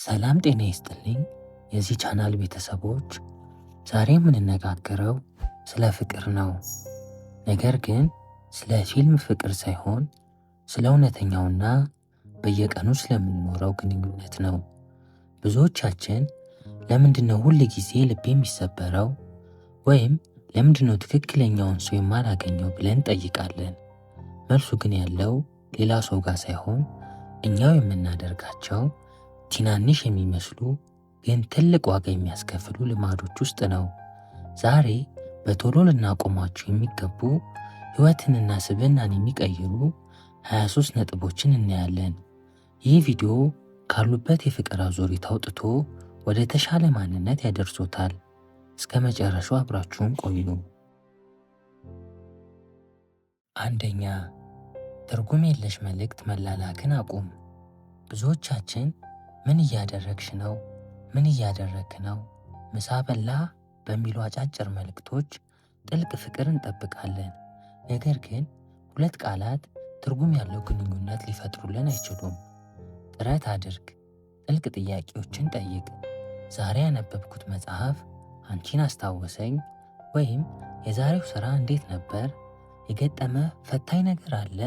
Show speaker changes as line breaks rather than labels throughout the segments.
ሰላም ጤና ይስጥልኝ የዚህ ቻናል ቤተሰቦች፣ ዛሬ የምንነጋገረው ስለ ፍቅር ነው። ነገር ግን ስለ ፊልም ፍቅር ሳይሆን ስለ እውነተኛውና በየቀኑ ስለምንኖረው ግንኙነት ነው። ብዙዎቻችን ለምንድነው ሁል ጊዜ ልቤ የሚሰበረው ወይም ለምንድነው ትክክለኛውን ሰው የማላገኘው ብለን እንጠይቃለን። መልሱ ግን ያለው ሌላ ሰው ጋር ሳይሆን እኛው የምናደርጋቸው ትናንሽ የሚመስሉ ግን ትልቅ ዋጋ የሚያስከፍሉ ልማዶች ውስጥ ነው። ዛሬ በቶሎ ልናቆማቸው የሚገቡ ሕይወትንና ስብዕናን የሚቀይሩ 23 ነጥቦችን እናያለን። ይህ ቪዲዮ ካሉበት የፍቅር አዙሪት አውጥቶ ወደ ተሻለ ማንነት ያደርሶታል። እስከ መጨረሻው አብራችሁን ቆዩ። አንደኛ፣ ትርጉም የለሽ መልእክት መላላክን አቁም። ብዙዎቻችን ምን እያደረግሽ ነው? ምን እያደረግክ ነው? ምሳ በላ? በሚሉ አጫጭር መልእክቶች ጥልቅ ፍቅር እንጠብቃለን። ነገር ግን ሁለት ቃላት ትርጉም ያለው ግንኙነት ሊፈጥሩልን አይችሉም። ጥረት አድርግ፣ ጥልቅ ጥያቄዎችን ጠይቅ። ዛሬ ያነበብኩት መጽሐፍ አንቺን አስታወሰኝ፣ ወይም የዛሬው ሥራ እንዴት ነበር? የገጠመ ፈታኝ ነገር አለ?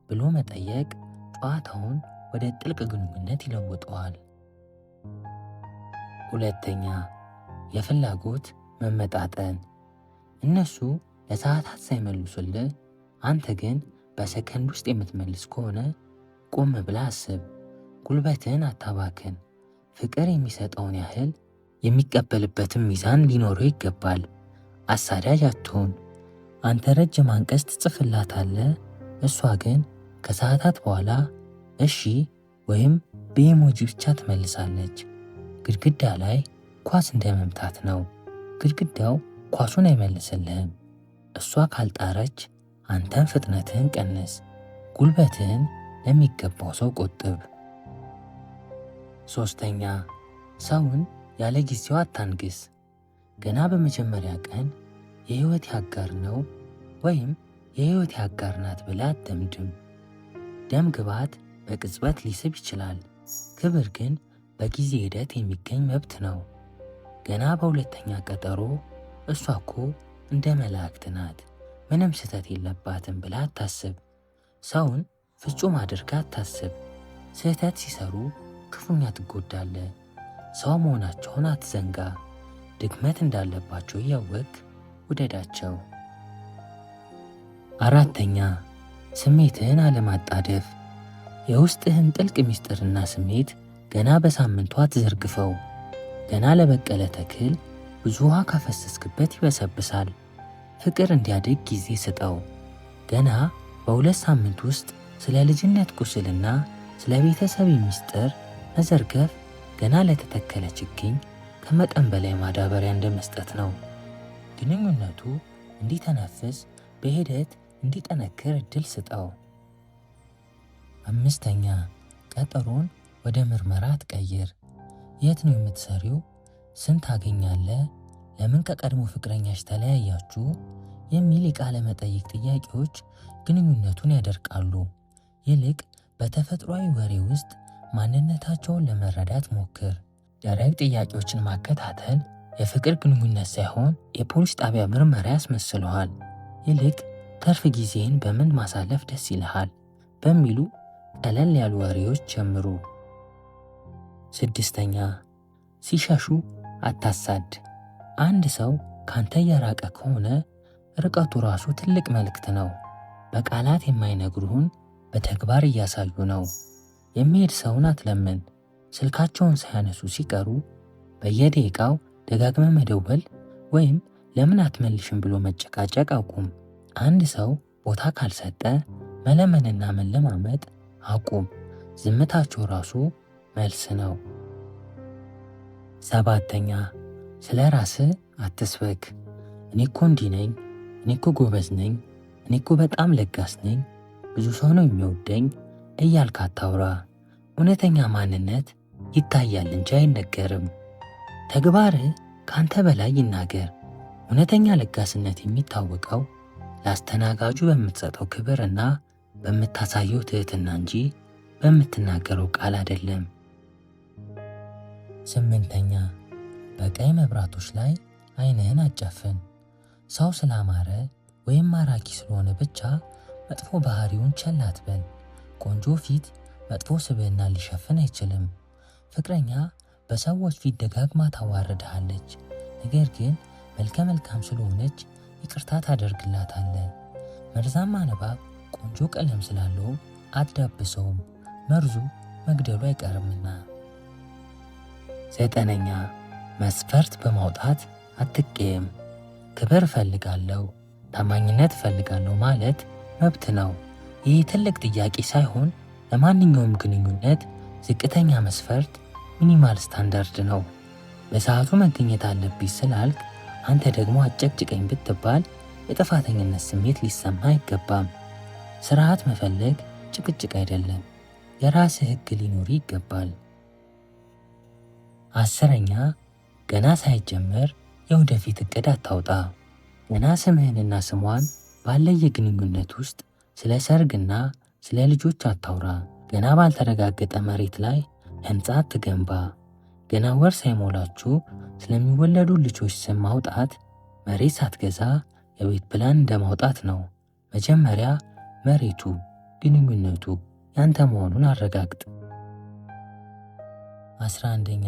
ብሎ መጠየቅ ጨዋታውን ወደ ጥልቅ ግንኙነት ይለውጠዋል። ሁለተኛ፣ የፍላጎት መመጣጠን። እነሱ ለሰዓታት ሳይመልሱልህ አንተ ግን በሰከንድ ውስጥ የምትመልስ ከሆነ ቆም ብለህ አስብ። ጉልበትህን አታባክን። ፍቅር የሚሰጠውን ያህል የሚቀበልበትን ሚዛን ሊኖረው ይገባል። አሳዳጅ አትሁን። አንተ ረጅም አንቀጽ ትጽፍላታለህ፣ እሷ ግን ከሰዓታት በኋላ እሺ ወይም በኢሞጂ ብቻ ትመልሳለች። ግድግዳ ላይ ኳስ እንደ መምታት ነው። ግድግዳው ኳሱን አይመልስልህም። እሷ ካልጣረች አንተም ፍጥነትህን ቀንስ። ጉልበትህን ለሚገባው ሰው ቆጥብ። ሶስተኛ፣ ሰውን ያለ ጊዜው አታንግስ። ገና በመጀመሪያ ቀን የህይወት አጋር ነው ወይም የህይወት አጋር ናት ብለህ አትደምድም። ደም ግባት በቅጽበት ሊስብ ይችላል። ክብር ግን በጊዜ ሂደት የሚገኝ መብት ነው። ገና በሁለተኛ ቀጠሮ እሷ እኮ እንደ መላእክት ናት፣ ምንም ስህተት የለባትም ብለህ አታስብ። ሰውን ፍጹም አድርገህ አታስብ። ስህተት ሲሰሩ ክፉኛ ትጎዳለህ። ሰው መሆናቸውን አትዘንጋ። ድክመት እንዳለባቸው እያወቅህ ውደዳቸው። አራተኛ፣ ስሜትህን አለማጣደፍ። የውስጥህን ጥልቅ ምስጢርና ስሜት ገና በሳምንቱ አትዘርግፈው። ገና ለበቀለ ተክል ብዙ ውሃ ካፈሰስክበት ይበሰብሳል። ፍቅር እንዲያድግ ጊዜ ስጠው። ገና በ2 ሳምንት ውስጥ ስለ ልጅነት ቁስልና ስለ ቤተሰብ ምስጢር መዘርገፍ ገና ለተተከለ ችግኝ ከመጠን በላይ ማዳበሪያ እንደመስጠት ነው። ግንኙነቱ እንዲተነፍስ በሂደት እንዲጠነክር እድል ስጠው። አምስተኛ፣ ቀጠሮን ወደ ምርመራ አትቀይር። የት ነው የምትሰሪው? ስንት ታገኛለህ? ለምን ከቀድሞ ፍቅረኛሽ ተለያያችሁ? የሚል የቃለ መጠይቅ ጥያቄዎች ግንኙነቱን ያደርቃሉ። ይልቅ በተፈጥሯዊ ወሬ ውስጥ ማንነታቸውን ለመረዳት ሞክር። ደረቅ ጥያቄዎችን ማከታተል የፍቅር ግንኙነት ሳይሆን የፖሊስ ጣቢያ ምርመራ ያስመስለዋል። ይልቅ ትርፍ ጊዜህን በምን ማሳለፍ ደስ ይልሃል በሚሉ ቀለል ያሉ ወሬዎች ጀምሩ። ስድስተኛ፣ ሲሸሹ አታሳድ። አንድ ሰው ካንተ እየራቀ ከሆነ ርቀቱ ራሱ ትልቅ መልእክት ነው። በቃላት የማይነግሩህን በተግባር እያሳዩ ነው። የሚሄድ ሰውን አትለምን። ስልካቸውን ሳያነሱ ሲቀሩ በየደቂቃው ደጋግመ መደወል ወይም ለምን አትመልሽም ብሎ መጨቃጨቅ አቁም። አንድ ሰው ቦታ ካልሰጠ መለመንና መለማመጥ አቁም። ዝምታቸው ራሱ መልስ ነው። ሰባተኛ፣ ስለ ራስህ አትስበክ። እኔ እኮ እንዲህ ነኝ፣ እኔ እኮ ጎበዝ ነኝ፣ እኔ እኮ በጣም ለጋስ ነኝ፣ ብዙ ሰው ነው የሚወደኝ እያልክ አታውራ። እውነተኛ ማንነት ይታያል እንጂ አይነገርም። ተግባርህ ካንተ በላይ ይናገር። እውነተኛ ለጋስነት የሚታወቀው ለአስተናጋጁ በምትሰጠው ክብርና በምታሳየው ትህትና እንጂ በምትናገረው ቃል አይደለም። 8ኛ፣ በቀይ መብራቶች ላይ አይንህን አጨፍን። ሰው ስላማረ ወይም ማራኪ ስለሆነ ብቻ መጥፎ ባህሪውን ቸል አትበል። ቆንጆ ፊት መጥፎ ስብዕና ሊሸፍን አይችልም። ፍቅረኛ በሰዎች ፊት ደጋግማ ታዋርድሃለች። ነገር ግን መልከ መልካም ስለሆነች ይቅርታ ታደርግላታለህ። መርዛማ እባብ ቆንጆ ቀለም ስላለው አትዳብሰውም፣ መርዙ መግደሉ አይቀርምና። 9ኛ፣ መስፈርት በማውጣት አትቀየም። ክብር እፈልጋለሁ፣ ታማኝነት እፈልጋለሁ ማለት መብት ነው። ይህ ትልቅ ጥያቄ ሳይሆን ለማንኛውም ግንኙነት ዝቅተኛ መስፈርት minimal standard ነው። በሰዓቱ መገኘት አለብኝ ስላልክ አንተ ደግሞ አጨቅጭቀኝ ብትባል የጥፋተኝነት ስሜት ሊሰማ አይገባም። ስርዓት መፈለግ ጭቅጭቅ አይደለም። የራስህ ሕግ ሊኖር ይገባል። 10ኛ፣ ገና ሳይጀመር የወደፊት እቅድ አታውጣ። ገና ስምህንና ስሟን ባለየ ግንኙነት ውስጥ ስለ ሰርግና ስለ ልጆች አታውራ። ገና ባልተረጋገጠ መሬት ላይ ህንፃ አትገንባ። ገና ወር ሳይሞላችሁ ስለሚወለዱ ልጆች ስም ማውጣት መሬት ሳትገዛ የቤት ፕላን እንደማውጣት ነው። መጀመሪያ መሬቱ፣ ግንኙነቱ ያንተ መሆኑን አረጋግጥ። 11ኛ፣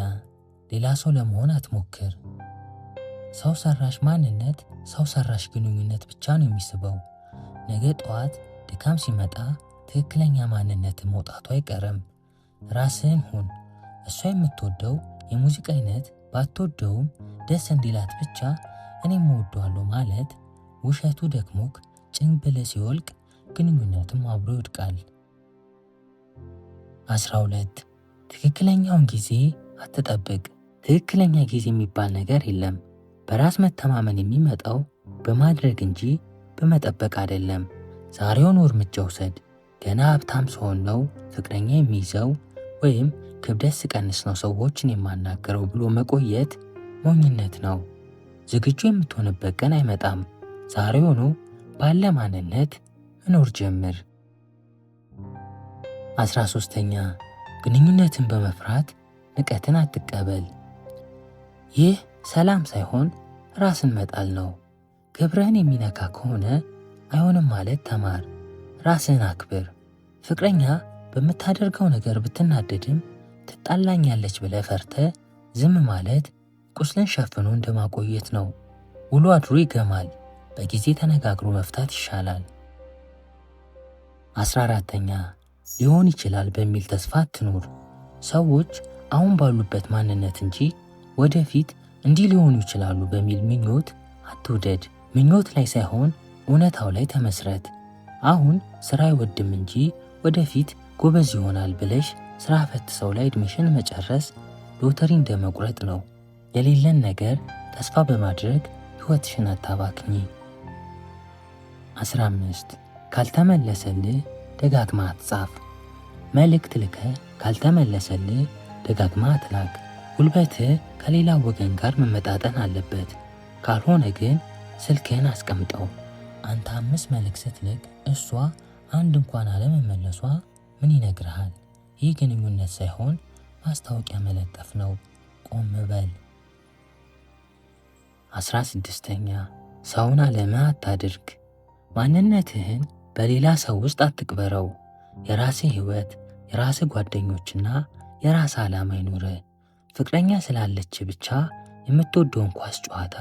ሌላ ሰው ለመሆን አትሞክር። ሰው ሰራሽ ማንነት ሰው ሰራሽ ግንኙነት ብቻ ነው የሚስበው። ነገ ጠዋት ድካም ሲመጣ ትክክለኛ ማንነት መውጣቱ አይቀርም። ራስህን ሁን። እሷ የምትወደው የሙዚቃ አይነት ባትወደውም ደስ እንዲላት ብቻ እኔም እወደዋለሁ ማለት ውሸቱ ደክሞክ ጭንብል ሲወልቅ ግንኙነትም አብሮ ይወድቃል። 12፣ ትክክለኛውን ጊዜ አትጠብቅ። ትክክለኛ ጊዜ የሚባል ነገር የለም። በራስ መተማመን የሚመጣው በማድረግ እንጂ በመጠበቅ አይደለም። ዛሬውኑ እርምጃ ውሰድ። ገና ሀብታም ስሆን ነው ፍቅረኛ የሚይዘው ወይም ክብደት ስቀንስ ነው ሰዎችን የማናገረው ብሎ መቆየት ሞኝነት ነው። ዝግጁ የምትሆንበት ቀን አይመጣም። ዛሬውኑ ባለ ማንነት መኖር ጀምር። 13ኛ፣ ግንኙነትን በመፍራት ንቀትን አትቀበል። ይህ ሰላም ሳይሆን ራስን መጣል ነው። ክብርህን የሚነካ ከሆነ አይሆንም ማለት ተማር። ራስህን አክብር። ፍቅረኛ በምታደርገው ነገር ብትናደድም ትጣላኛለች ብለህ ፈርተህ ዝም ማለት ቁስልን ሸፍኖ እንደማቆየት ነው። ውሎ አድሮ ይገማል። በጊዜ ተነጋግሮ መፍታት ይሻላል። 14ኛ፣ ሊሆን ይችላል በሚል ተስፋ አትኑር። ሰዎች አሁን ባሉበት ማንነት እንጂ ወደፊት እንዲህ ሊሆኑ ይችላሉ በሚል ምኞት አትውደድ። ምኞት ላይ ሳይሆን እውነታው ላይ ተመስረት። አሁን ስራ አይወድም እንጂ ወደፊት ጎበዝ ይሆናል ብለሽ ስራ ፈት ሰው ላይ እድሜሽን መጨረስ ሎተሪ እንደመቁረጥ ነው። የሌለን ነገር ተስፋ በማድረግ ህይወትሽን አታባክኚ። 15፣ ካልተመለሰልህ ደጋግማ አትጻፍ። መልእክት ልከህ ካልተመለሰልህ ደጋግማ አትላክ። ጉልበትህ ከሌላ ወገን ጋር መመጣጠን አለበት። ካልሆነ ግን ስልክህን አስቀምጠው። አንተ 5 መልእክት ስትልክ እሷ አንድ እንኳን አለመመለሷ ምን ይነግርሃል? ይህ ግንኙነት ሳይሆን ማስታወቂያ መለጠፍ ነው። ቆም በል። 16ኛ፣ ሰውን አለምህ አታድርግ። ማንነትህን በሌላ ሰው ውስጥ አትቅበረው። የራስህ ህይወት፣ የራስህ ጓደኞችና የራስህ ዓላማ ይኑርህ። ፍቅረኛ ስላለች ብቻ የምትወደውን ኳስ ጨዋታ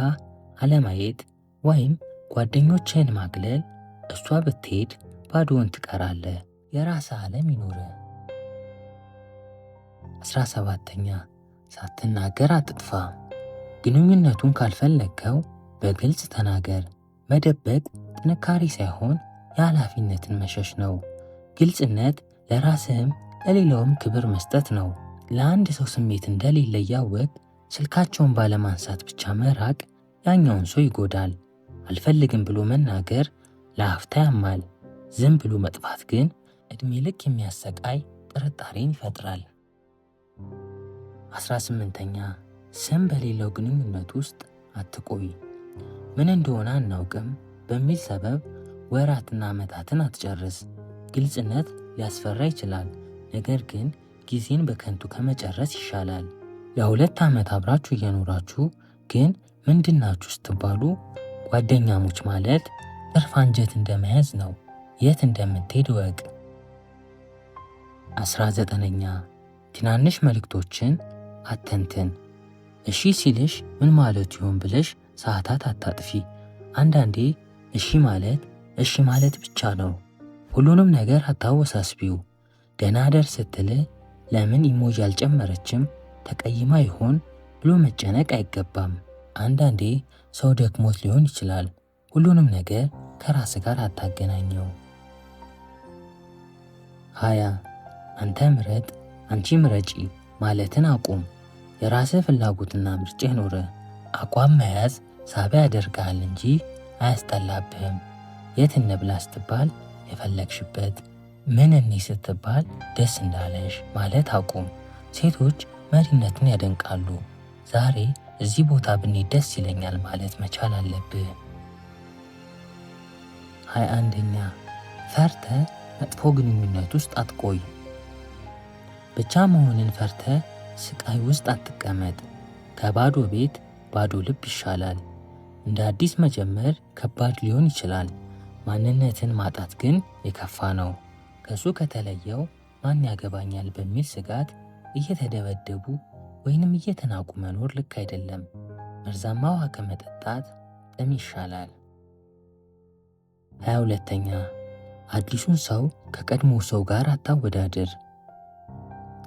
አለማየት ወይም ጓደኞችህን ማግለል፣ እሷ ብትሄድ ባዶውን ትቀራለህ። የራስህ ዓለም ይኑርህ። 17ኛ፣ ሳትናገር አትጥፋ። ግንኙነቱን ካልፈለግከው በግልጽ ተናገር። መደበቅ ጥንካሬ ሳይሆን የኃላፊነትን መሸሽ ነው። ግልጽነት ለራስህም ለሌላውም ክብር መስጠት ነው። ለአንድ ሰው ስሜት እንደሌለ እያወቅ ስልካቸውን ባለማንሳት ብቻ መራቅ ያኛውን ሰው ይጎዳል። አልፈልግም ብሎ መናገር ለአፍታ ያማል። ዝም ብሎ መጥፋት ግን እድሜ ልክ የሚያሰቃይ ጥርጣሬን ይፈጥራል። 18ኛ፣ ስም በሌለው ግንኙነት ውስጥ አትቆይ። ምን እንደሆነ አናውቅም በሚል ሰበብ ወራትና ዓመታትን አትጨርስ። ግልጽነት ሊያስፈራ ይችላል፣ ነገር ግን ጊዜን በከንቱ ከመጨረስ ይሻላል። ለ2 ዓመት አብራችሁ እየኖራችሁ ግን ምንድናችሁ ስትባሉ ጓደኛሞች ማለት ትርፍ አንጀት እንደመያዝ ነው። የት እንደምትሄድ እወቅ። 19ኛ፣ ትናንሽ መልእክቶችን አተንትን። እሺ ሲልሽ ምን ማለቱ ይሆን ብለሽ ሰዓታት አታጥፊ። አንዳንዴ እሺ ማለት እሺ ማለት ብቻ ነው። ሁሉንም ነገር አታወሳስቢው። ደህና እደር ስትል ለምን emoji አልጨመረችም፣ ተቀይማ ይሆን ብሎ መጨነቅ አይገባም። አንዳንዴ ሰው ደክሞት ሊሆን ይችላል። ሁሉንም ነገር ከራስ ጋር አታገናኘው። 20፣ አንተ ምረጥ፣ አንቺ ምረጪ ማለትን አቁም። የራስህ ፍላጎትና ምርጫ ይኑርህ። አቋም መያዝ ሳቢ ያደርግሃል እንጂ አያስጠላብህም። የት እንብላ ስትባል የፈለግሽበት፣ ምን እኒ ስትባል ደስ እንዳለሽ ማለት አቁም። ሴቶች መሪነትን ያደንቃሉ። ዛሬ እዚህ ቦታ ብንሄድ ደስ ይለኛል ማለት መቻል አለብህ። 21ኛ፣ ፈርተህ መጥፎ ግንኙነት ውስጥ አትቆይ። ብቻ መሆንን ፈርተህ ስቃይ ውስጥ አትቀመጥ። ከባዶ ቤት ባዶ ልብ ይሻላል። እንደ አዲስ መጀመር ከባድ ሊሆን ይችላል። ማንነትን ማጣት ግን የከፋ ነው። ከሱ ከተለየው ማን ያገባኛል በሚል ስጋት እየተደበደቡ ወይንም እየተናቁ መኖር ልክ አይደለም። መርዛማ ውሃ ከመጠጣት ጥም ይሻላል። 22ኛ፣ አዲሱን ሰው ከቀድሞ ሰው ጋር አታወዳድር።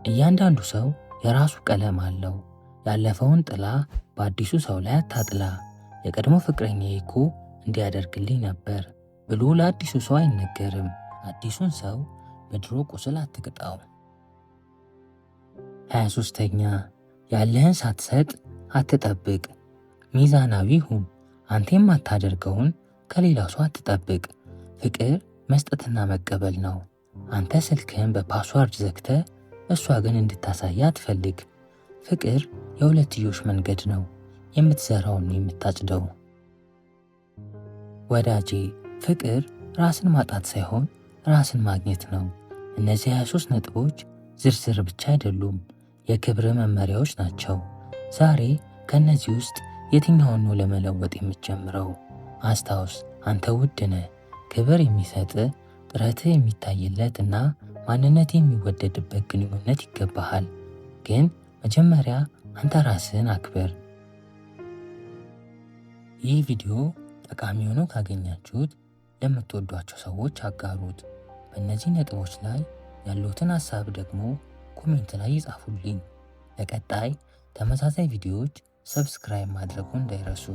እያንዳንዱ ሰው የራሱ ቀለም አለው። ያለፈውን ጥላ በአዲሱ ሰው ላይ አታጥላ። የቀድሞ ፍቅረኛዬ እኮ እንዲያደርግልኝ ነበር ብሎ ለአዲሱ ሰው አይነገርም። አዲሱን ሰው በድሮ ቁስል አትቅጣው። 23ኛ፣ ያለህን ሳትሰጥ አትጠብቅ። ሚዛናዊ ሁን። አንተ የማታደርገውን ከሌላ ሰው አትጠብቅ። ፍቅር መስጠትና መቀበል ነው። አንተ ስልክህን በ password ዘግተህ እሷ ግን እንድታሳይ አትፈልግ። ፍቅር የሁለትዮሽ መንገድ ነው። የምትዘራውን ነው የምታጭደው። ወዳጄ፣ ፍቅር ራስን ማጣት ሳይሆን ራስን ማግኘት ነው። እነዚህ 23 ነጥቦች ዝርዝር ብቻ አይደሉም፣ የክብር መመሪያዎች ናቸው። ዛሬ ከእነዚህ ውስጥ የትኛውን ነው ለመለወጥ የምትጀምረው? አስታውስ፣ አንተ ውድ ነህ። ክብር የሚሰጥ፣ ጥረትህ የሚታይለት እና ማንነት የሚወደድበት ግንኙነት ይገባሃል። ግን መጀመሪያ አንተ ራስህን አክብር። ይህ ቪዲዮ ጠቃሚ ሆኖ ካገኛችሁት ለምትወዷቸው ሰዎች አጋሩት። በእነዚህ ነጥቦች ላይ ያሉትን ሀሳብ ደግሞ comment ላይ ይጻፉልኝ። ለቀጣይ ተመሳሳይ ቪዲዮዎች subscribe ማድረጉን እንዳይረሱ።